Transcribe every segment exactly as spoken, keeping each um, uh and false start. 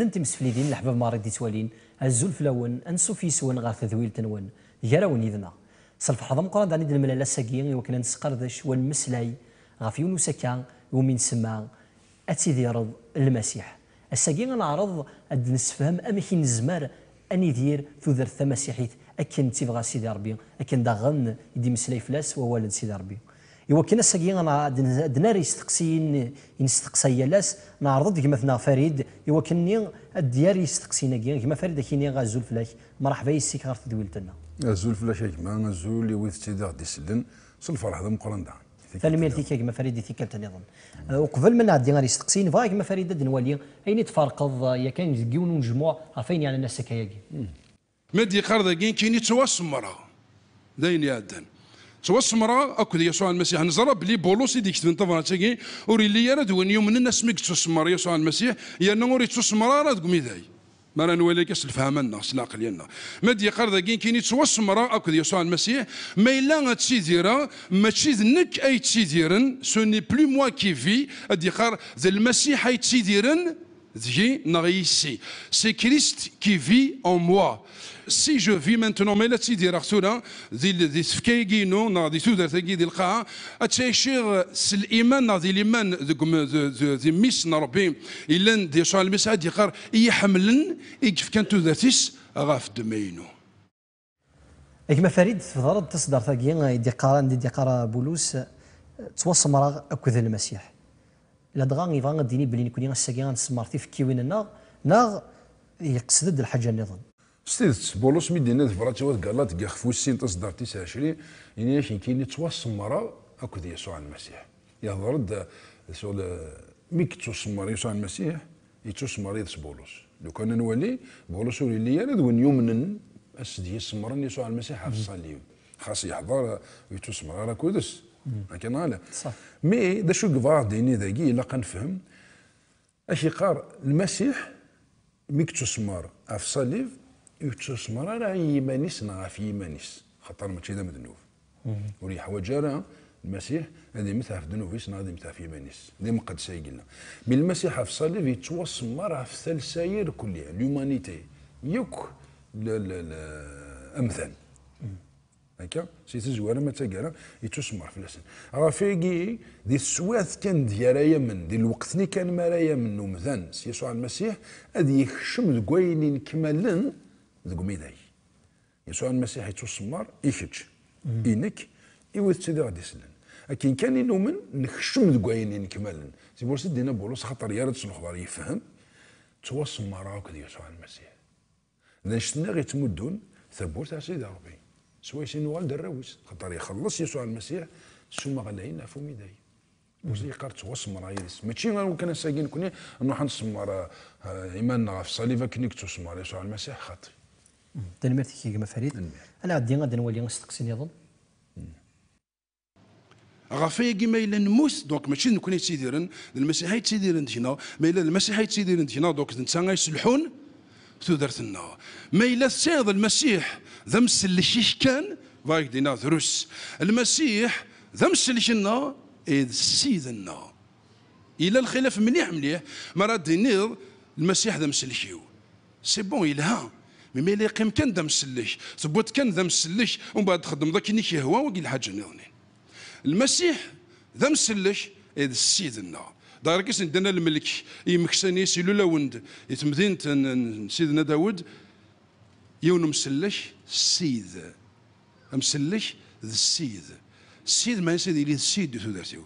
Llant timseflidin, leḥbab merra i d-ittwalin, azul fell-awen, ansuf yis-wen ɣer tedwilt-nwen, gar-awen yid-neɣ. S lferḥ d ameqqran daɣen i d-nemlal ass-agi i wakken ad nesqerdec u ad nemmeslay ɣef yiwen usaka iwumi nsemma Ad tidireḍ Lmasiḥ. Ass-agi ad neɛreḍ ad d-nessefhem amek i nezmer ad nidir tudert tamasiḥit akken d tibɣa Sidi Ṛebbi, akken daɣen i d-imeslay fell-as wawal n Sidi Ṛebbi. Iwakken ass-agi ad n-, ad n-, ad nerr isteqsiyen i nesteqsay yal ass, neɛreḍ-d gma-tneɣ Farid, iwakken-nni ad d-yerr isteqsiyen-agi. Gma Farid, ad k-iniɣ azul fell-ak, mreḥba yes-k ɣer tedwilt-nneɣ. Azul fell-ak a gma, azul i wid d tid i ɣ-d-isellen, s lferḥ d ameqqran daɣen. Tanemmirt-ik a gma Farid i tikkelt-nniḍen. Eh, uqbel ma nɛeddi ar isteqsiyen, bɣiɣ a gma Farid ad nwali ayen i tferqeḍ, eh, yakan deg yiwen unejmuɛ ɣef ayen yeɛnan asaka-agi. Ma d-yeqqar dagi nekkini ttwasemreɣ d ayen iɛeddan. Ttwasemreɣ akked Yasuɛ Lmasiḥ. Neẓra belli Bulus i d-iketben tabrat-agi ur yelli ara d win yumnen asmi yettusemmer Yasuɛ Lmasiḥ, yerna ur yettusemmer ara deg umiday. Mi ara nwali akka s lefhama-nneɣ, s leɛqel-nneɣ. Ma d-yeqqar dagi nekkini ttwasemreɣ akked Yasuɛ Lmasiḥ, ma yella ad ttidireɣ, mačči d nekk ay yettidiren, ce n'est plus moi qui vis, ad d-yeqqar d Lmasiḥ ay yettidiren, deg-i neɣ yis-i. C'est Christ qui vit en moi. Si je vis maintenant, ma yella ttidireɣ tura di, di tfekka-agi-inu neɣ di tudert-agi di lqaɛa, ad ttɛiciɣ s liman neɣ di liman deg um-, d, d, di mmi-s n Ṛebbi yellan d Yasuɛ Lmasiḥ, ad d-yeqqar i yi-ḥemmlen, i yefkan tudert-is ɣef ddemma-inu. A gma Farid, tbedreḍ taseddaṛt-agi i d-iqqar, anda i d-iqqar Bulus, ttwasemreɣ akked Lmasiḥ. Ladɣa yebɣa ad d-yini belli nekni ass-agi ad nsemmer tifekkiwin-nneɣ, neɣ yeqsed-d lḥaǧa nniḍen? S tidet, Bulus mi d-yenna di tebrat-iw at Galat deg ixef wis sin taseddaṛt tis ɛecrin, yenna-yak nekkini ttwasemreɣ akked Yasuɛ Lmasiḥ. Yehdeṛ-d sur le, mi yettusemmer Yasuɛ Lmasiḥ, yettusemmer yid-s Bulus. Lukan ad nwali, Bulus ur yelli ara d win yumnen ass d-yesemmren Yasuɛ Lmasiḥ ɣef ṣṣalib. Xas yeḥḍer, ur yettusemmer ara akked-s. Akka neɣ ala? Ṣṣeḥ. Mi d acu i yebɣa ad d-yini dagi, ilaq ad nefhem. Ak-iqqar Lmasiḥ, mi yettusemmer ɣef ṣṣalib, ur yettusemmer ara i yiman-is neɣ ɣef yiman-is, xaṭer mačči d amednub. Ur yeḥwaǧ ara Lmasiḥ ad immet ɣef ddnub-is neɣ ad immet ɣef yiman-is. D imqeddes ay yella. Mi Lmasiḥ ɣef ṣṣalib yettwasemmer ɣef talsa irkelli, l'humanité, yakk l-, l-, l-, amdan. Akka, si tazwara ma d taggara, yettusemmer fell-asen. Ɣef wayagi, di teswiɛt kan d ara yamen, di lweqt-nni kan mi ara yamen umdan s Yasuɛ Lmasiḥ, ad yekcem deg wayen inkemalen deg umidag. Yasuɛ Lmasiḥ yettusemmer i kečč, i nekk, i wid d tid i ɣ-d-isellen. Akken kan i numen, nekcem deg wayen inkemalen. Si Bulus i d-yenna Bulus, xaṭer yerra-d s lexbar yefhem, ttwasemmereɣ akked Yasuɛ Lmasiḥ. D annect-nni i ɣ-ittmuddun tawwurt ar Sidi Ṛebbi. Swayes i nuɣal d arraw-is, xaṭer ixelleṣ Yasuɛ Lmasiḥ s umeɣlayen ɣef umidag. Ur yeqqar ttwasemmereɣ yid-s. Mačči am wakken ass-agi nekni nruḥ ad nsemmer, eh, eh, iman-nneɣ ɣef ṣṣalib akken i yettusemmer Yasuɛ Lmasiḥ, xaṭi. Tanemmirt-ik a gma Farid. Tanemmirt. Ad nɛeddi ad nwali asteqsi nniḍen. Ɣef wayagi ma yella nemmut, donc mačči d nekni ay yettidiren, d Lmasiḥ ay yettidiren deg-neɣ, ma yella d Lmasiḥ ay yettidiren deg-neɣ, donc d netta ay iselḥun tudert-nneɣ. Ma yella tesɛiḍ Lmasiḥ d amsellek-ik kan, bɣiɣ d-iniɣ drus. Lmasiḥ d amsellek-nneɣ, i d Ssid-nneɣ. Yella lxilaf mliḥ mliḥ, mi ara d-tiniḍ Lmasiḥ d amsellek-iw. C'est bon, yelha. Mais ma yella yeqqim kan d amsellek, tewwiḍ kan d amsellek, umbeɛd txeddmeḍ akken i k-yehwa, wagi lḥaǧa nniḍen. Lmasiḥ d amsellek, i d Ssid-nneɣ. Dɣa akka i s-neddan a lmelk i yimeksan-is, ilul-awen-d i temdint n, n Sidna Dawed, yiwen umsellek, Ssid. Amsellek d Ssid. Ssid, meɛna-s ad yili d Ssid di tudert-iw.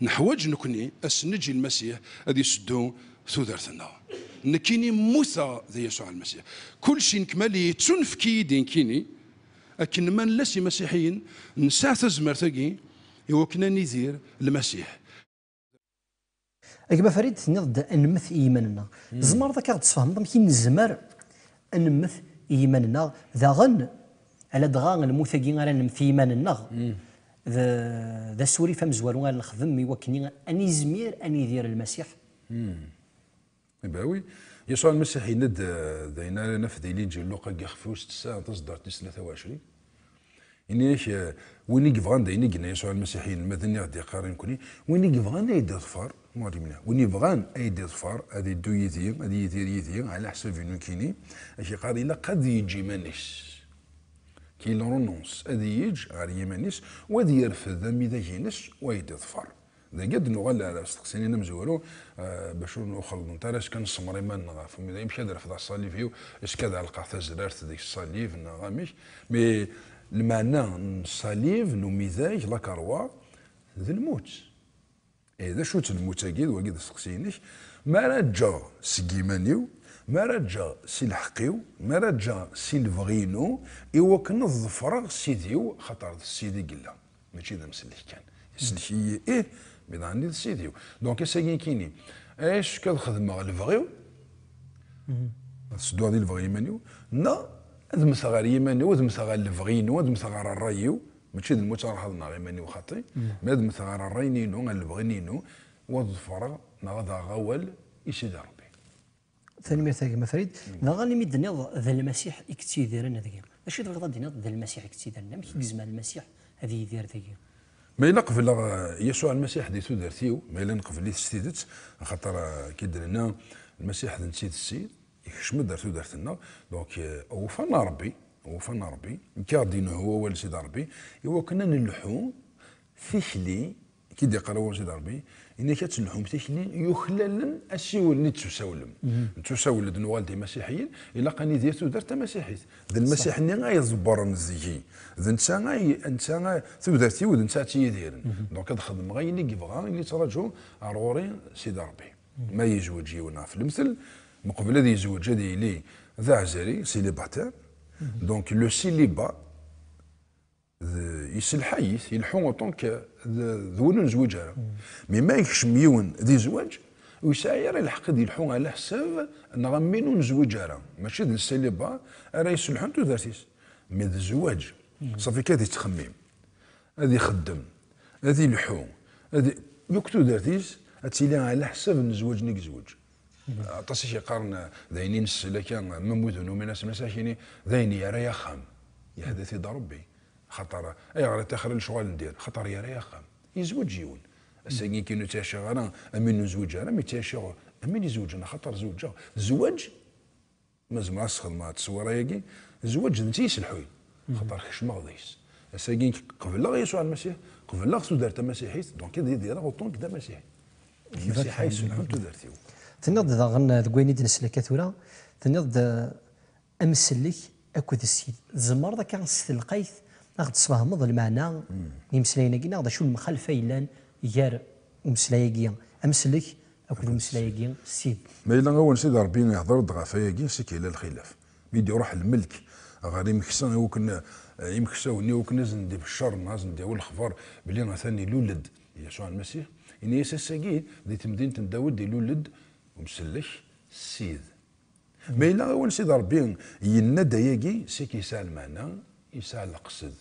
Neḥwaǧ nekni ad s-neǧǧ i Lmasiḥ ad iseddu tudert-nneɣ. Nekkini mmuteɣ d Yasuɛ Lmasiḥ. Kullec inkmal-iyi, yettunefk-iyi-d i nekkini, akken ma nella s imasiḥiyen, nesɛa tazmert-agi i wakken ad nidir Lmasiḥ. A gma Farid, tenniḍ-d ad nemmet i yiman-nneɣ. Tzemreḍ akka ad ɣ-d-tesfehmeḍ amek i nezmer ad nemmet i yiman-nneɣ? Daɣen, ala dɣa lmut-agi ara nemmet i yiman-nneɣ, d, d asurif amezwaru ara nexdem i wakken ad nizmir ad nidir Lmasiḥ? Eh ben oui. Yasuɛ Lmasiḥ yenna-d, eh, d ayen ara naf di Linǧil Luqa deg ixef wis tessa, taẓeddart tis tlata u ɛecrin. Ini-ak, eh, win i yebɣan, d ayen i yenna Yasuɛ Lmasiḥ i yinelmaden i ɣ-d-yeqqar i nekni, win i yebɣan ad yi-d-iḍfer, muɛlim-nni, win yebɣan ad yi-d-iḍfer, ad iddu yid-i, ad yidir yid-i, ɛla ḥsabi nekkini, ak-iqqar ilaq ad yeǧǧ iman-is. Qu'il renonce, ad yeǧǧ ɣer yiman-is, u ad yerfed amidag-ines, u ad yi-d-iḍfer. Dagi ad d-nuɣal ar usteqsi-nni n umezwaru, eh, bac ur xelḍent ara, est-ce que ad nessemmer iman-nneɣ ɣef umidag, amek ad refdeɣ ṣṣalib-iw, est-ce que ad ɛelqeɣ tazrart deg ṣṣalib, neɣ amek? Mais lmeɛna n ṣṣalib, n umidag, la croix, d lmut. Eh, d acu-tt lmut-agi? D wagi d asteqsi-inek. Mi ara ǧǧeɣ seg yiman-iw, mi ara ǧǧeɣ si lḥeqq-iw, mi ara ǧǧeɣ si lebɣi-inu, i wakken ad ḍefreɣ Sidi-w, xaṭer d Sidi i yella. Mačči d amsellek kan. Isellek-iyi, ih, mi daɣen d Sidi-w. Donc, ass-agi nekkini, est-ce que ad xedmeɣ lebɣi-w? Ad sedduɣ di lebɣi iman-iw? Neɣ ad mmteɣ ɣer yiman-iw, ad mmteɣ ɣer lebɣi-inu, ad mmteɣ ɣer ṛṛay-iw? Mačči d lmut ara xedmeɣ iman-iw xaṭi, mais ad mmteɣ ɣer ṛṛay-inu, ɣer lebɣi-inu, u ad ḍefreɣ neɣ ad aɣeɣ awal i Sidi Ṛebbi. Tanemmirt a gma Farid. Daɣen imi d-tenniḍ d Lmasiḥ i yettidiren deg-i. D acu i tebɣiḍ ad d-tiniḍ d Lmasiḥ i yettidiren? Amek i yezmer Lmasiḥ ad yidir deg-i? Ma yella qebleɣ, eh, Yasuɛ Lmasiḥ di tudert-iw, ma yella nqebl-it s tidet, axaṭer, eh, akka i d-nenna, Lmasiḥ d netta i d Ssid, ikcem-d ar tudert-nneɣ. Donc, eh, awufan a Ṛebbi, awufan a Ṛebbi, nekk a ɣ-d-inehhu wawal Sidi Ṛebbi, i wakken ad nelḥu tikli, ki d-iqqar wawal Sidi Ṛebbi, ini-ak ad telḥum tikli yuklalen asiwel-nni d-tusawlem. Nettusawel-d nuɣal d imasiḥiyen, ilaq ad nidir tudert tamasiḥit. D Lmasiḥ-nni ay iḍebbren deg-i. D netta ay, netta ay, tudert-iw d netta ad tt-yidiren. Donc ad xedmeɣ ayen i yebɣa, ayen i yettraǧu ar ɣur-i Sidi Ṛebbi. Ma yezweǧ yiwen ɣef lemtel, meqbel ad yezweǧ ad yili d aɛezri, célibataire. Donc le célibat, d, yesselḥay-it, yelḥu en tant que d, d win ur nezwiǧ ara. Mi ma yekcem yiwen di zzwaǧ, ur yesɛi ara lḥeqq ad yelḥu ɛla ḥsab neɣ am win ur nezwiǧ ara. Mačči d le célibat ara yesselḥun tudert-is, mais d zzwaǧ. Ṣafi kan ad yettxemmim, ad ixeddem, ad ilḥu, ad i-, yakk tudert-is ad tili ɛla ḥsab n zzwaǧ-nni yezweǧ. Aṭas i k-yeqqaren, d ayen i nsell akka, même wid ur numin asmi s akini, d ayen yerra axxam. Yehda-t-id Ṛebbi. Xaṭer, ayɣer i ṭṭixer lecɣal n dir? Xaṭer yerra axxam. Yezweǧ yiwen. Ass-agi kan ur ttɛiceɣ ara am win ur nezwiǧ ara, mi ttɛiceɣ am win izewǧen, axaṭer zewǧeɣ. Zzwaǧ, ma zemreɣ ad s-xedmeɣ tteswira-agi, zzwaǧ d netta i yesselḥuyen. Xaṭer kecmeɣ deg-s. Ass-agi qebleɣ Yasuɛ Lmasiḥ, qebleɣ tudert tamasiḥit, donc ad idireɣ en tant que d amasiḥi. Lmasiḥ ay yesselḥun tudert-iw. Tenniḍ-d daɣen deg wayen i d-nesla akka tura, tenniḍ-d, eh, amsellek akked ssid. Tzemreḍ akka s telqayt ad ɣ-d-tesfehmeḍ lmeɛna n yimeslayen-agi, neɣ d acu lemxalfa yellan gar umeslay-agi amsellek akked umeslay-agi ssid? Ma yella awal Sidi Ṛebbi ihder-d ɣef ayagi, c'est que yella lxilaf. Mi d-iruḥ lmelk ɣer imeksa, i wakken, eh, imeksawen, i wakken ad sen-d-ibeccer, neɣ ad sen-d-yawi lexbar belli atan ilul-d Yasuɛ Lmasiḥ, ini-as ass-agi di temdint n Dawed ilul-d umsellek ssid. Ma yella awal Sidi Ṛebbi yenna-d ayagi, c'est que yesɛa lmeɛna, yesɛa leqsed.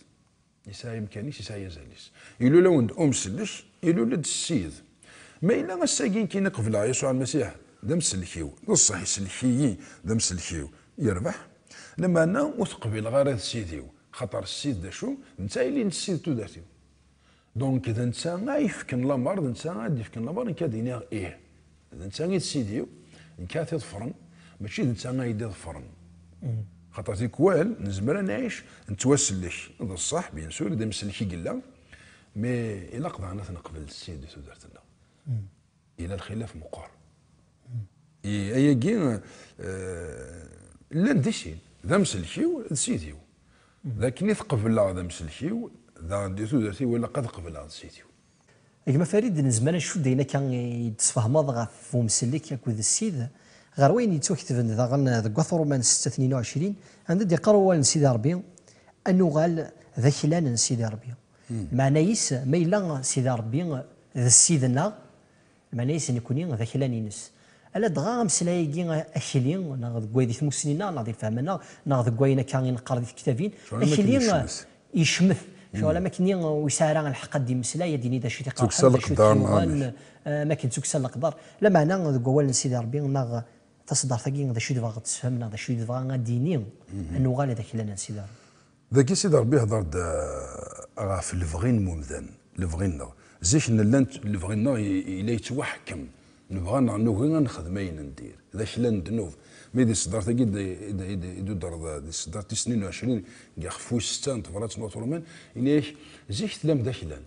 Yesɛa imkan-is, yesɛa azal-is. Ilul-awen-d umsellek, ilul-d ssid. Ma yella ass-agi nekkini qebleɣ Yasuɛ Lmasiḥ d amsellek-iw, d ṣṣeḥ isellek-iyi d amsellek-iw, yerbeḥ. Lameɛna ur t-qbileɣ ara d ssid-iw, xaṭer ssid d acu? D netta ay yellan d ssid tudert-iw. Donc d netta ay yefken lamer, d netta ay d-yefken lamer, nekk ad d-iniɣ ih. D netta i d ssid-iw, nekk ad t-iḍefren, mačči d netta ay d-iḍefren. Xaṭer tikwal nezmer ad nɛic nettwasellek, d ṣṣeḥ, bien sûr, d amsellek i yella, mais ilaq daɣen ad t-neqbel d ssid di tudert-nneɣ. Yella lxilaf meqqer. I, ayagi, eh, llan di sin, d amsellek-iw, d ssid-iw. D akken i t-qebleɣ d amsellek-iw, daɣen di tudert-iw ilaq ad qebleɣ d ssid-iw. A gma Farid, nezmer ad ncudd ayen akka i d-tesfehmeḍ ɣef umsellek akked ssid, ɣer wayen yettwaketben daɣen deg At Ṛuman setta tnin u ɛecrin, anda d-iqqar wawal n Sidi Ṛebbi, ad nuɣal d aklan n Sidi Ṛebbi. Lmeɛna-is, ma yella Sidi Ṛebbi d ssid-nneɣ, lmeɛna-is nekni d aklan-ines. Ala dɣa ameslay-agi akli, neɣ deg way di tmussni-nneɣ, neɣ di lfehma-nneɣ, neɣ deg wayen akka i neqqar di tektabin, akli yecmet. Yecmet. Ccɣel am akken ur yesɛi ara lḥeqq ad d-yemmeslay, ad d-yini d acu i t-iqerḥen, d acu i t-yuɣen, eh, am akken d tukksa n leqder. Lameɛna deg wawal n Sidi Ṛebbi, neɣ taṣeddart-agi, d acu i tebɣa ad tessefhem, neɣ d acu i tebɣa ad d-yini, ad nuɣal d aklan n Sidi Ṛebbi. Dagi Sidi Ṛebbi ihdeṛ-d, eh, ɣef lebɣi n umdan, lebɣi-nneɣ. Zik nella nt-, lebɣi-nneɣ i-, yella yettwaḥkem. Nebɣa neɣ nugi ad nexdem ayen n dir. D aklan n ddnub. Mi di tseddart-agi d-, d-, d-, d-, i d-udreḍ di tseddart tis tnin u ɛecrin, deg ixef wis setta n tebrat n Wat Ṛuman, ini-ak, zik tlam d aklan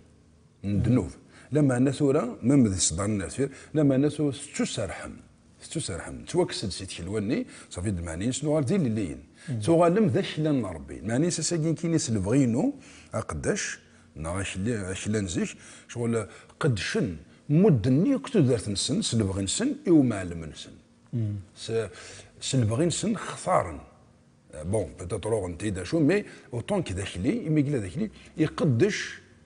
n ddnub. Lameɛna tura, même di tseddart n deffir, lameɛna tura tettuserḥem. Tettuserḥem. Tettwakkes-d si tkelwa-nni, ṣafi d lmeɛna-ines nuɣal d ilelliyen. Tuɣalem d aklan n Ṛebbi. Lmeɛna-ines ass-agi nekkini s lebɣi-inu, aqeddac, neɣ akli-, aklan zik, ccɣel qeddcen, mudden akk tudert-nsen s lebɣi-nsen i umɛellem-nsen. S, s lebɣi-nsen xtaren. Bon, peut-être uɣen-t-id acu, mais autant que d akli, imi yella d akli, iqeddec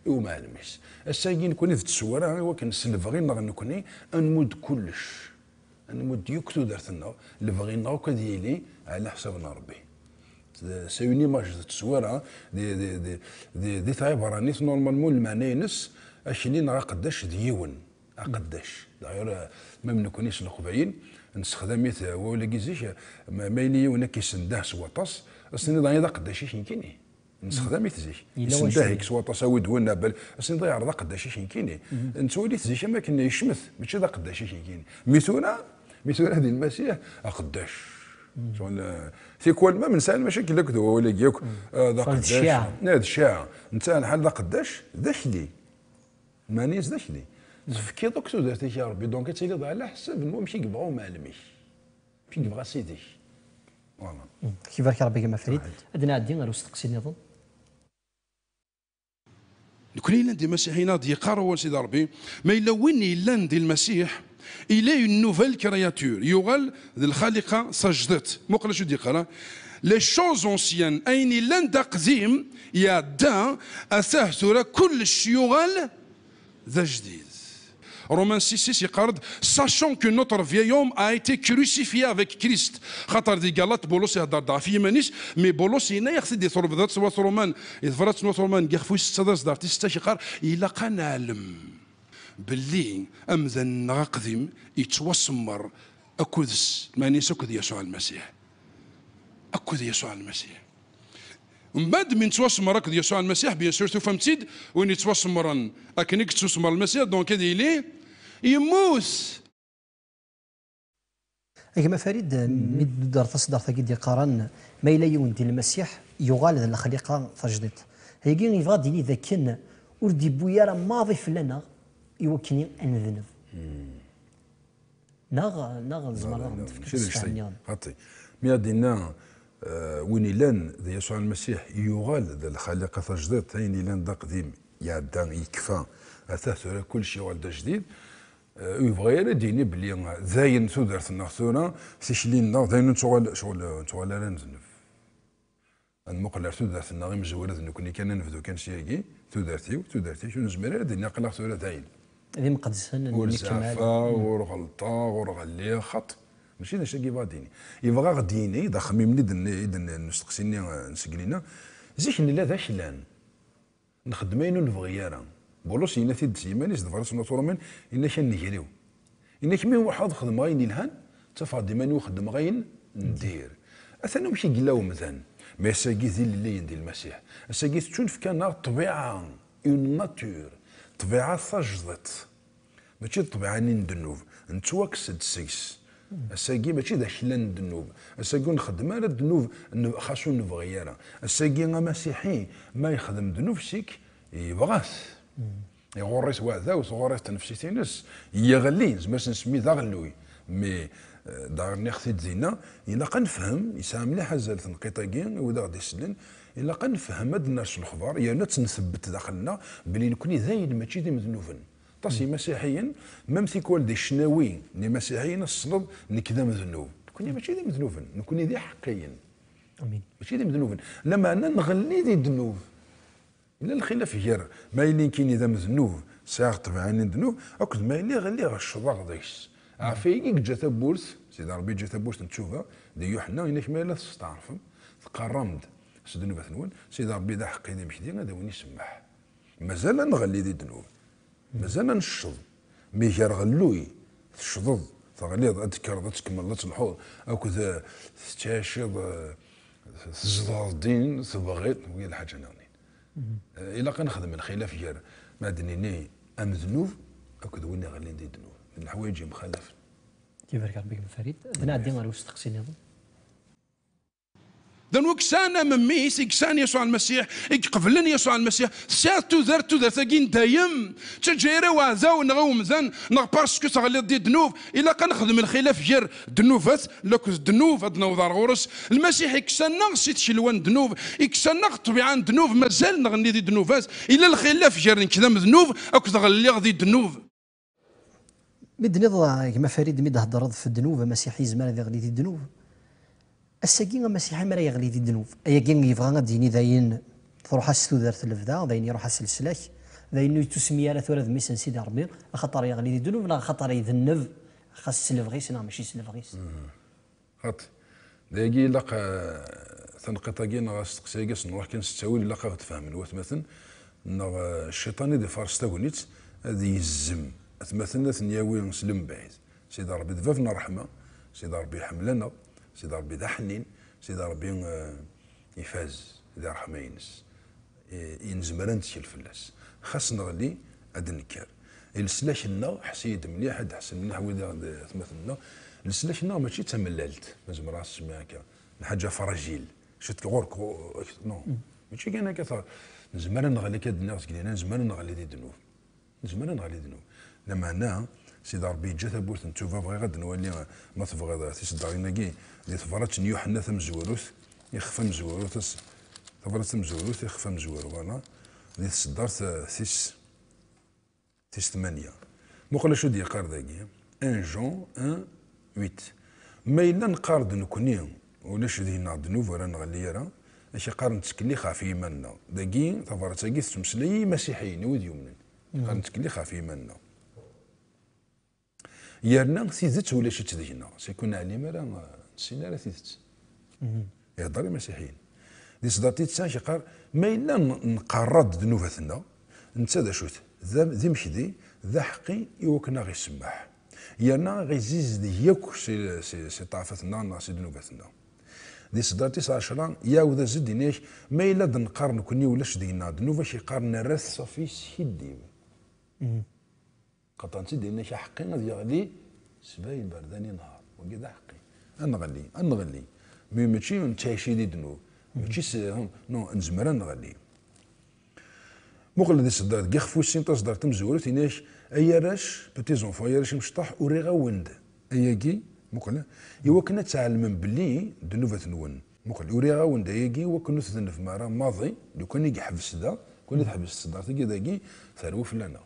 i umɛellem-is. Ass-agi nekkni d tteswara i wakken s lebɣi-nneɣ nekkni ad nmudd kullec. Ad nmudd yakk tudert-nneɣ, lebɣi-nneɣ akk ad yili ɛla ḥsab n Ṛebbi. C'est une image de tteswara, di, di, di, di, di tɛibranit, normalement, lmeɛna-ines, akli neɣ aqeddac d yiwen. Aqeddac. D'ailleurs, même nekkni s Leqbayel, nessexdam-it, eh, wawal-agi zik, ma, ma yili yiwen ad k-issendah s waṭas, ad s-tiniḍ, "Ay, d aqeddac-ik nekkini." Nessexdam-it zik. Yella issendah-ik s waṭas, awi-d win abal, ad s-tiniḍ, "Ay, d aqeddac-ik nekkini." Nettwali-t zik am akken yecmet, mačči d aqeddac-ik nekkini. Mi tura, mi tura di Lmasiḥ, aqeddac. Ccɣel, eh, tikwal ma nesɛa lmacakil akked wawal-agi akk, eh, d aqeddac. Cciɛa. Eh, d cciɛa. Netta lḥal d aqeddac, d akli. Lmeɛna-is d akli. Tefkiḍ akk tudert-ik i Ṛebbi, donc ad tiliḍ ɛla ḥsab n wamek i yebɣa umɛellem-ik. Amek i yebɣa Sidi-k. Voilà. Ad k-ibarek Ṛebbi, gma Farid. Ad nɛeddi ar usteqsi nniḍen. Nekkni yellan d imasiḥiyen, ad d-yeqqar wawal Sidi Ṛebbi, ma yella win yellan di Lmasiḥ, il est une nouvelle créature, yuɣal d lxaliqa tajdidt. Muqel acu d-yeqqar, ah. Les choses anciennes, ayen yellan d aqdim, iɛedda, atah tura kullec yuɣal d ajdid. Romains six six yeqqar-d, sachant que notre vieil homme a été crucifié avec Christ. Xaṭer di Galat, Bulus ihedder-d ɣef yiman-is, mais Bulus yenna-yaɣ-t-id di Turbdat n Wat Ṛuman, di tebrat n Wat Ṛuman, deg ixef wis setta d aẓdar tis setta, yeqqar, ilaq ad neɛlem belli amdan-nneɣ aqdim yettwasemmer akked s-, lmeɛna-is akked Yasuɛ Lmasiḥ. Akked Yasuɛ Lmasiḥ. Mbeɛd mi nettwasemmer akked Yasuɛ Lmasiḥ, bien sûr, tufam-tt-id, win yettwasemmren akken i yettusemmer Lmasiḥ, donc ad yili yemmut. A gma Farid, mi d-tudreḍ taseddart-agi d-yeqqaren, ma yella yiwen di Lmasiḥ, yuɣal d lexliqa tajdidt. Ayagi yebɣa ad d-yini d akken ur d-yewwi ara maḍi fell-aneɣ i wakken ad nedneb. Neɣ, neɣ tzemreḍ ad ɣ-d-tefkeḍ ssefhem-nniḍen? Xaṭi. Mi ad d-inna, eh, win illan d Yasuɛ Lmasiḥ, yuɣal d lxaliqa tajdidt, ayen illan d aqdim iɛedda, yekfa, atah tura kullec yuɣal d ajdid. Eh, ur yebɣi ara ad d-yini belli, eh, dayen tudert-nneɣ tura, tikli-nneɣ, dayen ur nettuɣal, ccɣel, ur nettuɣal ara nzenneb. Ad nmuqel ar tudert-nneɣ imezwura d nekkni kan, ad nebdu kan s yagi, tudert-iw, tudert-ik, ur nezmir ara ad d-nini aql-aɣ tura dayen. D imqeddsen, ur nekmal. Ur zeɛfeɣ, ur ɣelṭeɣ, ur ɣelliɣ, xaṭ. Mačči d acu i yebɣa ad d-yini. Yebɣa ad d-yini, d axemmim-nni d-, i d-, n usteqsi-nni, eh, n sgelina, zik nella d aklan. Nxeddem ayen ur nebɣi ara. Bulus yenna-t-id s yiman-is, d Ṛusul Ṛuman, yenna-k a nnger-iw. Yenna-k mi ruḥeɣ ad xedmeɣ ayen ilhan, ttafeɣ-d iman-iw xeddmeɣ ayen n dir. Atan amek i yella umdan. Ma ass-agi d ilelliyen di Lmasiḥ. Ass-agi tettunefk-aneɣ ṭṭbiɛa, une nature, ṭṭbiɛa tajdidt. Mačči d ṭṭbiɛa-nni n ddnub, nettwakkes-d seg-s. Ass-agi mačči d aklan n ddnub. Ass-agi ur nxeddem ara ddnub, n-, xas ur nebɣi ara. Ass-agi amasiḥi ma yexdem ddnub sik, yebɣa-t. Iɣurr-it weɛdaw, tɣurr-it tnefsit-ines, yeɣli, nezmer ad s-nsemmi d aɣelluy. Mais, eh, daɣ nniɣ-t-id dinna, ilaq ad nefhem, yesɛa mliḥ azal tenqiṭ-agi, i wid aɣ-d-isellen, ilaq ad nefhem, ad d-ners lexbar, yerna ad tt-nthebbet daxel-nneɣ, belli nekkni dayen mačči d imednuben. Aṭas n imasiḥiyen, même tikwal di ccnawi n imasiḥiyen, ad tesleḍ, nekk d amednub. Nekkni mačči d imednuben, nekkni d iḥeqqiyen. Amin. Mačči d imednuben. Lameɛna nɣelli di ddnub. Yella lxilaf gar ma yili nekkini d amednub, sɛiɣ ṭṭbiɛa-nni n ddnub, akked ma yili ɣelliɣ ccḍeɣ deg-s. Ɣef wayagi i yeǧǧa tawwurt, Sidi Ṛebbi yeǧǧa tawwurt n ttuba, di Yuḥenna, yenna-k ma yella testeɛṛfem, teqerrem-d s ddnubat-nwen, Sidi Ṛebbi d aḥeqqi d imekdi, ad awen-isemmeḥ. Mazal ad nɣelli di ddnub. Mazal ad necceḍ. Mi gar ɣelluy, tecceḍeḍ, teɣliḍ, ad tekkreḍ, ad tkemmleḍ, ad telḥuḍ, akked, eh, tettɛiciḍ, eh, Tzedɣeḍ din, tebɣiḍ, wi d lḥaǧa nniḍen. Eh, ilaq ad nexdem lxilaf gar ma d-nini amednub akked win iɣellin di ddnub. D leḥwayeǧ yemxalafen. Ibarek Rebbi deg Farid. Ad nɛeddi ɣer usteqsi nniḍen. D anwa i yesɛan am mmi-s, i yesɛan Yasuɛ Lmasiḥ, i iqeblen Yasuɛ Lmasiḥ, tesɛiḍ tudert, tudert-agi n dayem, ttaǧǧa ara i uɛdaw neɣ i umdan, neɣ parce que teɣliḍ di ddnub, ilaq ad nexdem lxilaf gar ddnubat, lakked ddnub ad d-naweḍ ar ɣur-s. Lmasiḥ ikkes-aneɣ si tkelwa n ddnub, ikkes-aneɣ ṭṭbiɛa n ddnub, mazal neɣli di ddnubat, illa lxilaf gar nekk d amednub akked ɣelliɣ di ddnub. Mi d-tenniḍ, a gma Farid, mi d-theddreḍ ɣef ddnub, amasiḥi yezmer ad iɣli di ddnub. Ass-agi, amasiḥi mi ara yeɣli di ddnub, ayagi yebɣa ad d-yini d ayen truḥ-as tudert n lebda, d ayen iruḥ-as leslak, d ayen ur yettusmi ara tura d mmi-s n Sidi Ṛebbi, axaṭer yeɣli di ddnub neɣ axaṭer idenneb, xas s lebɣi-s neɣ mačči s lebɣi-s. Xaṭi, dagi ilaq, eh, tanqiṭ-agi neɣ asteqsi-agi, s nruḥ kan s ttawil, ilaq ad ɣ-d-fehmen watmaten, neɣ, eh, cciṭan i d-ifaṛes tagnit, ad yezzem atmaten, ad ten-yawi s lembeɛid. Sidi Ṛebbi d bab n ṛṛeḥma, Sidi Ṛebbi iḥemmel-aneɣ, Sidi Ṛebbi d aḥnin, Sidi Ṛebbi, eh, ifaz di ṛṛeḥma-ines. I, i nezmer ad nettkel fell-as. Xas neɣli, ad d-nekker. I leslak-nneɣ, ḥess-iyi-d mliḥ, ad d-ḥessen mliḥ wid i ɣ-d atmaten-nneɣ, leslak-nneɣ mačči d tamellalt, ma zemreɣ ad s-semmiɣ akka, lḥaǧa fragile, cwiṭ ɣur-k, ɣur-, non. Mačči kan akka, ta-, nezmer ad neɣli, akka d-nniɣ seg lehna, nezmer ad neɣli di ddnub. Nezmer ad neɣli di ddnub. Lameɛna, Sidi Ṛebbi yeǧǧa tawwurt n ttuba. Bɣiɣ ad d-nwali, ma tebɣiḍ, tiseddarin-agi di tebrat n Yuḥenna tamezwarut, ixef amezwaru, tas-, tabrat tamezwarut, ixef amezwaru, voilà, di tseddart, eh, tis, tis tmanya. Muqel acu d-yeqqar dagi, un Jean un huit. Ma yella neqqar-d nekni, ulac deg-neɣ ddnub, ur neɣli ara, ak-yeqqar nettkellix ɣef yiman-nneɣ. Dagi, tabrat-agi tettmeslay i imasiḥiyen, i wid yumnen. Yeqqar nettkellix ɣef yiman-nneɣ. Yerna tidet ulac-itt deg-neɣ. C'est que ur neɛlim ara, ur nessin ara tidet. Ihedder imasiḥiyen. Di ṣṣdart-is yeqqar, ma yella n-, nqarr-d ddnubat-nneɣ, netta d acu-t? D am-, d imekdi, d aḥeqqi i wakken a ɣ-isemmeḥ. Yerna a ɣ-izizdeg yakk si, si, si ṭṭaɛfat-nneɣ neɣ si ddnubat-nneɣ. Di ṣṣdart-is ɛecra, iɛawed-as-d, yenna-ak, ma yella d-neqqar nekni ulac deg-neɣ ddnub, a k-iqqar nerra-t ṣafi yeskiddib. Qaṭan-tt-id, yenna-k aḥeqqi ad yeɣli sba iberdan i nehar. Wagi d aḥeqqi. Ad neɣli, ad neɣli. Mi mačči nettɛici di ddnub. Mačči s, non, nezmer ad neɣli. Muqel di ṣṣdart, deg ixef wis sin taṣdart tamezwarut, yenna-k, ay arrac, petits enfants, ay arrac imecṭaḥ, uriɣ-awen-d ayagi, muqel, i wakken ad tɛelmem belli ddnubat-nwen. Muqel, uriɣ-awen-d ayagi wakken ur tdennbem ara maḍi, lukan i yeḥbes da, lukan i teḥbes tseddart-agi dagi, terwi fell-aneɣ.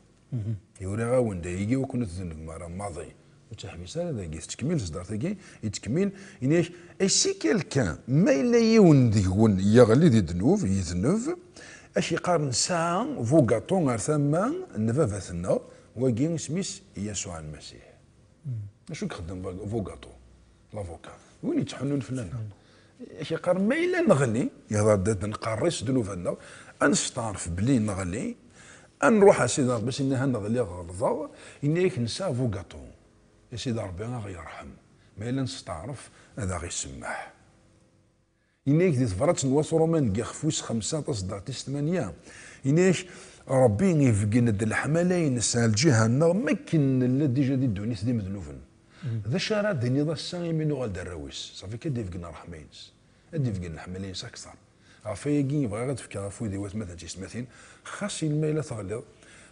Uriɣ-awen-d ayagi wakken ur tdennbem ara maḍi. Ur tt-iḥbis ara dagi, tettkemmil tseddart-agi, yettkemmil, yenna-ak, et si quelqu'un, ma yella yiwen deg-wen yeɣli di ddnub, yedneb, ak-yeqqar nesɛa bugaṭu ar tama n baba-tneɣ, wagi isem-is Yasuɛ Lmasiḥ. D acu i ixeddem bu-, bugaṭu, l'avocat? Win yettḥunnun fell-aneɣ. Ak yeqqar, ma yella neɣli, yehder-d ad nqerri s ddnubat-nneɣ, ad nesteɛref belli neɣli, ad nruḥ ar Sidi Ṛebbi, s-, nniha neɣli ɣelḍeɣ, yenna-yak nesɛa bugaṭu. I Sidi Ṛebbi a ɣ-yerḥem. Ma yella nesteɛref, ad aɣ-isemmeḥ. Yenna-yak di tebrat n wat Ṛuman deg ixef wis xemsa taṣeddart tis tmanya, yenna-yak Ṛebbi ibeggen-d leḥmala-ines ar lǧiha-nneɣ, mi akken nella dija di ddunit d imednuben. D acu ara d-tiniḍ ass-a imi nuɣal d arraw-is? Ṣafi kan ad d-ibeggen ṛṛeḥma-ines, ad d-ibeggen leḥmala-ines akteṛ. Ɣef wayagi, bɣiɣ ad d-fkeɣ afud i watmaten d tiyessetmatin, xas yella ma yella teɣliḍ,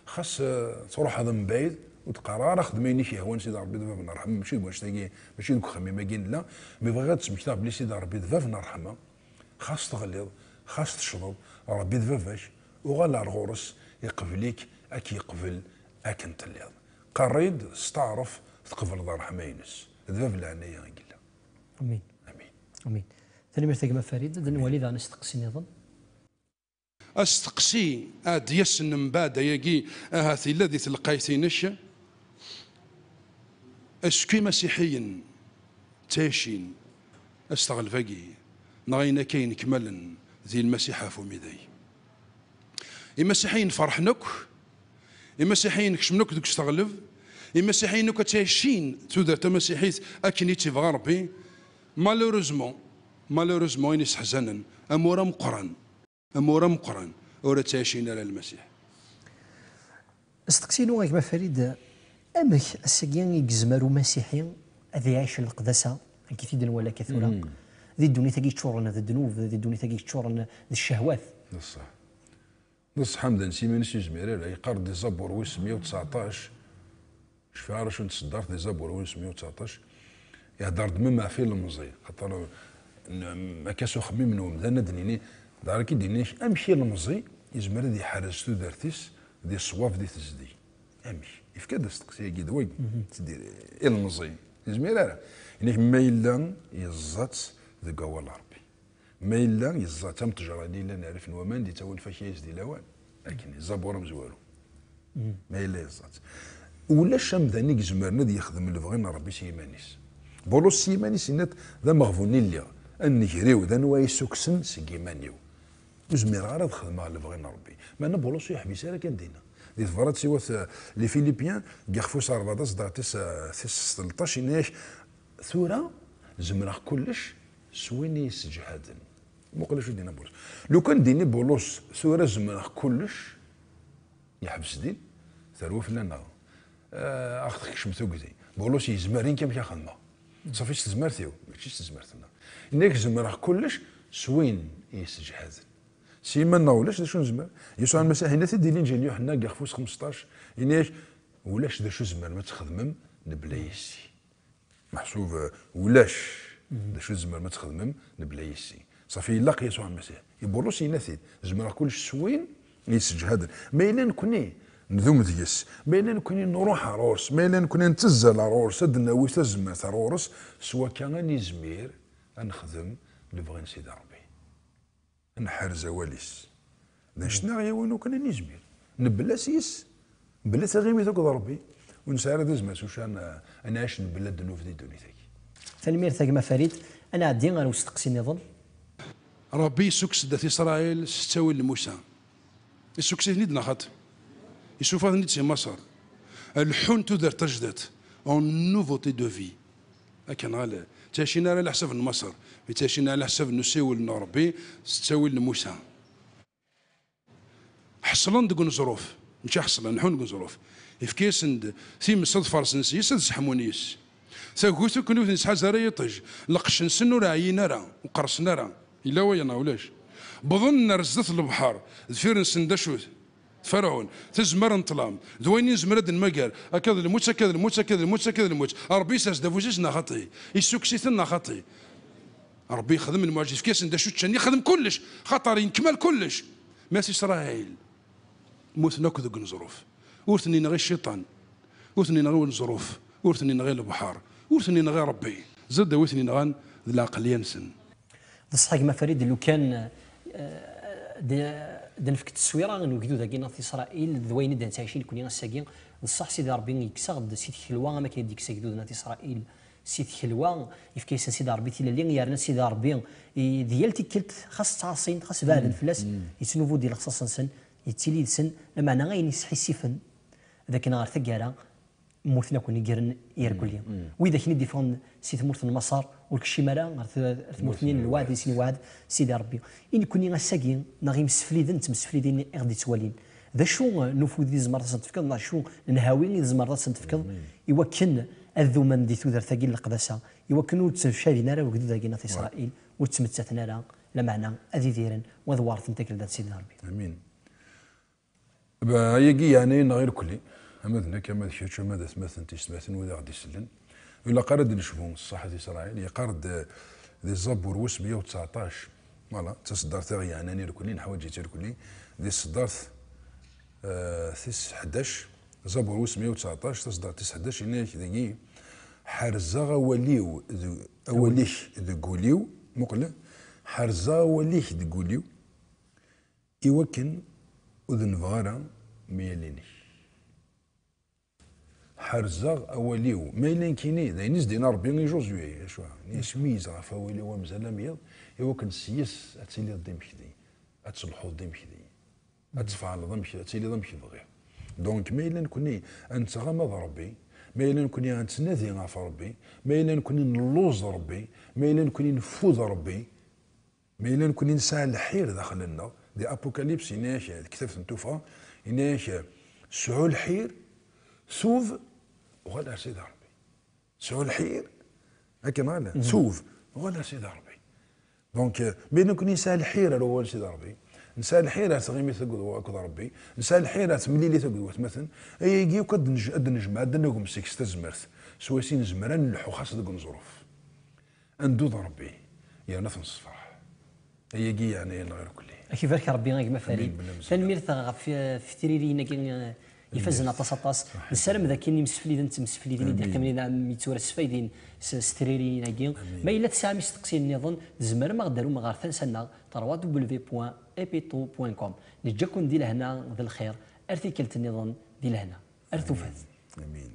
xas, eh, truḥeḍ mebɛid, ur d-qqar ara xdem ayen i k-yehwan Sidi Ṛebbi d bab n ṛṛeḥma, mačči deg wannect-agi, mačči deg uxemmim-agi nella, mi bɣiɣ ad d-smektaɣ belli Sidi Ṛebbi d bab n ṛṛeḥma, xas teɣliḍ, xas tecḍeḍ, Ṛebbi d baba-k, uɣal ar ɣur-s, iqbel-ik, ad k-yeqbel akken telliḍ. Qqar-id, steɛṛef, tqebleḍ ṛṛeḥma-ines. D bab n leɛnaya i yella. Amin. Amin. Amin. Tanemmirt a gma Farid, ad nwali daɣen asteqsi nniḍen. Asteqsi ad d-yasen mbeɛd ayagi, ahat yella di telqayt-inek, est-ce que imasiḥiyen ttɛicin asteɣleb-agi, neɣ ayen akka yenekmalen di Lmasiḥ ɣef umidag? Imasiḥiyen ferḥen akk, imasiḥiyen kecmen akk deg usteɣleb, imasiḥiyen akk ttɛicin tudert tamasiḥit akken i tt-ibɣa Ṛebbi. Malheureusement, Malheureusement, ayen isseḥzanen, amur ameqqran, amur ameqqran, ur ttɛicin ara Lmasiḥ. Asteqsi-inu, a gma Farid, amek ass-agi i yezmer umasiḥi ad iɛic leqdasa, amek i t-id-nwala akka tura, di ddunit-agi yeččuren d ddnub, di ddunit-agi yeččuren d ccehwat? D ṣṣeḥ. D ṣṣeḥ, amdan s yiman-is ur yezmir ara. Yeqqar-d di Zabur wis meyya u tseɛṭac, cfiɣ ara acu n tseddart di Zabur wis meyya u tseɛṭac, ihedder-d même ɣef ilemẓi, xaṭer n-, akka s uxemmim n umdan ad d-nini, d ara k-id-nini amek ilemẓi yezmer ad iḥerrez tudert-is di ṣṣwab, di tezdeg. Amek? Yefka-d asteqsi-agi d wagi, ilemẓi, yezmir ara. Inek ma yella yeẓẓa-tt deg wawal n Ṛebbi. Ma yella yeẓẓa-tt am ttejra-nni yellan rrif n waman, di ttawil fakayes di lawan. Akken, zabur amezwaru. Ma yella yeẓẓa-tt. Ulac amdan i izemren ad yexdem lebɣi n Ṛebbi s yiman-is. Bulus s yiman-is yenna-d, d ameɣbun i lliɣ, a nnger-iw, d anwa i sukksen seg yiman-iw. Ur zmireɣ ara ad xedmeɣ lebɣi n Ṛebbi. Meɛna Bulus ur yeḥbis ara kan dinna. Di tebrat siwat, eh, les Philippiens, deg ixef wis rebɛa, taṣeddart tis, eh, tis tleṭṭac, yenna-yak, tura zemreɣ kullec s win i yesseǧhaden. Muqel acu d-yenna Bulus. Lukan d-ini Bulus, tura zemreɣ kullec, yeḥbes din, terwa fell-aneɣ. Eh, a ɣ-tekcem tugdi. Bulus yezmer i nekk amek a xedmeɣ. Ṣafi s tezmert-iw, mačči s tezmert-nneɣ. Yenna-yak zemreɣ kullec s win i yesseǧhaden. S yiman-nneɣ ulac d acu nezmer. Yasuɛ Lmasiḥ yenna-t-id di Linǧil n Yuḥenna deg ixef wis xmesṭac, yenna-yak ulac d acu tzemrem ad txedmem mebla yis-i. Meḥsub, eh, ulac d acu tzemrem ad txedmem mebla yis-i. Ṣafi ilaq Yasuɛ Lmasiḥ. I Bulus yenna-t-id, zemreɣ kullec s win i yesseǧhaden. Ma yella nekni ndum deg-s, ma yella nekni nruḥ ar ɣur-s, ma yella nekni nettazzal ar ɣur-s, ad d-nawi tazmert ar ɣur-s, s wakka ad nizmir ad nexdem lebɣi n Sidi Ṛebbi. Ad nḥerz awal-is. D anect-nneɣ yawan ukan ad nizmir. Nebla s yis, nebla taɣimit akked Ṛebbi. Ur nesɛi ara d azmaz ucan, eh, ad nɛic nebla ddnub di ddunit-agi. Tanemmirt a gma Farid. Ad nɛeddi ar usteqsi nniḍen. Ṛebbi yessukkes-d at Isṛayil s ttawil n Musa. Yessukkes-iten-id neɣ xaṭi? Yessuffeɣ-iten-id si Maṣer. Leḥḥun tudert tajdiṭ, en nouveauté de vie. Akka neɣ ala? Ttɛicin ara leḥsab n Maṣer, mi ttɛicin ara leḥsab n usiwel n Ṛebbi s ttawil n Musa. Ḥeṣlen deg uneẓruf, mačči ḥeṣlen, leḥḥun deg uneẓruf. Yefka-yasen-d times ad farsen s yis, ad sseḥmun yis. Tagut akken ur ten-ittḥaz ara yiṭij, lqecc-nsen ur ɛyin ara, ur qersen ara. Yella waya neɣ ulac? Wwḍen ar zdat n lebḥer, deffir-nsen d acu-t? Ferɛun, tazmar n ṭṭlam, d wayen i nezmer ad d-nmager, akka d lmut, akka d lmut, akka d lmut, akka d lmut. Ṛebbi isers-d afus-is neɣ xaṭi? Issukkes-iten neɣ xaṭi? Ṛebbi yexdem lmuɛjiz, yefka-yasen d acu ččan, yexdem kullec, xaṭer yenkmal kullec. Mi at Isṛayil, mmuten akk deg uneẓruf. Ur ten-yenɣi cciṭan, ur ten-yenɣi uneẓruf, ur ten-yenɣi lebḥer, ur ten-yenɣi Ṛebbi. Zad a wi ten-yenɣan d lɛeqliya-nsen. D ṣṣeḥ a gma Farid, lukan, eh, d, d nefk tteswira n ugdud-agi n at Isṛayil, d wayen i d-nettɛici nekni ass-agi, d ṣṣeḥ Sidi Ṛebbi yekkes-aɣ-d si tkelwa am akken i d-yekkes agdud n at Isṛayil si tkelwa, yefka-yasen Sidi Ṛebbi tilelli, yerna Sidi Ṛebbi i, di yal tikkelt, xas ttɛaṣin, xas beɛden fell-as, yettnubu-d i lexṣaṣ-nsen, yettili yid-sen, lameɛna ayen yesḥissifen d akken ɣer taggara, mmuten akk nigren irkelli. Wid akken i d-iffɣen si tmurt n Maṣer, ur kcim ara ɣer t-, ɣer tmurt-nni n lweɛd, i sen-iweɛd Sidi Ṛebbi. I nekni ass-agi, neɣ imsefliden, d temseflidin i ɣ-d-ittwalin. D acu n ufud i tzemreḍ ad sen-tefkeḍ, neɣ acu n nhawi i tzemreḍ ad sen-tefkeḍ, i wakken ad dumen di tudert-agi n leqdasa, i wakken ur ttcabin ara ugdud-agi n at Isṛayil, ur ttmettaten ara, lameɛna ad idiren, u ad weṛten tagelda n Sidi Ṛebbi. Amin. Ba, ayagi yeɛna-yi-neɣ irkelli, ama d nekk, ama d kečč, ama d atmaten, tiyessetmatin, wid i ɣ-d-isellen. Ur ilaq ara ad d-necbu ṣṣeḥ at Isṛayil. Yeqqar-d di Zabur wis meyya u tseɛṭac, voilà, d taṣeddart i ɣ-yeɛnan irkelli, neḥwaǧ-itt irkelli, di tṣeddart, eh, tis ḥdac, Zabur wis meyya u tseɛṭac, taṣeddart tis ḥdac, yenna-yak dagi, ḥerzeɣ awal-iw d-, awal-ik deg wul-iw, muqel, ḥerzeɣ awal-ik deg wul-iw, i wakken ur denbeɣ ara mi yal-inek. Ḥerzeɣ awal-iw, ma yella nekkini, d ayen i s-d-yenna Ṛebbi i Josué, acu, asmi yezdeɣ ɣef wawal-iw amzal am yiḍ, i wakken s yes ad tiliḍ d imekdi, ad telḥuḍ d imekdi, ad tfeɛleḍ amek, ad tiliḍ amek bɣiɣ. Donc, ma yella nekkni ad nettɣama d Ṛebbi, ma yella nekkni ad nettnadi ɣef Ṛebbi, ma yella nekkni nelluẓ Ṛebbi, ma yella nekkni neffud Ṛebbi, Ma yella nekkni nesɛa lḥir daxel-nneɣ, di Apocalypse, yenna-yak, di tektabt n Tufa, yenna-yak, sɛu lḥir, tub, uɣal ar Sidi Ṛebbi. Sɛu lḥir, akken ala, tub, uɣal ar Sidi Ṛebbi. Donc, euh, ma yella nekkni nesɛa lḥir ar uɣal Sidi Ṛebbi, nesɛa lḥir ar tɣimit akked, akked Ṛebbi, nesɛa lḥir ar temlilit akked watmaten, ayagi akk ad d-nej-, ad d-nejmeɛ, ad d-nagem seg-s tazmert, s wayes i nezmer ad nelḥu xas deg uneẓruf. Ad neddu d Ṛebbi, yerna ad t-nessefreḥ. Ayagi yeɛna yal lɣir ukelli. Ad k-ibarek Ṛebbi a gma Farid. Amin, belli mzeyya. Tanemmirt ɣef, eh, tiririyin-agi, eh, ifazen aṭas, aṭas. Nessaram d akken imsefliden d temseflidin i d-yeqqimen i d-am yettura sfaydin s, s tririyin-agi. Amin. Ma yella tesɛam isteqsiyen nniḍen, tzemrem ad ɣ-d-tarum ɣer tansa-nneɣ, trois W point epito point com. Neǧǧa-ken di lehna d lxir, ar tikkelt nniḍen di lehna. Ar tufat. Amin.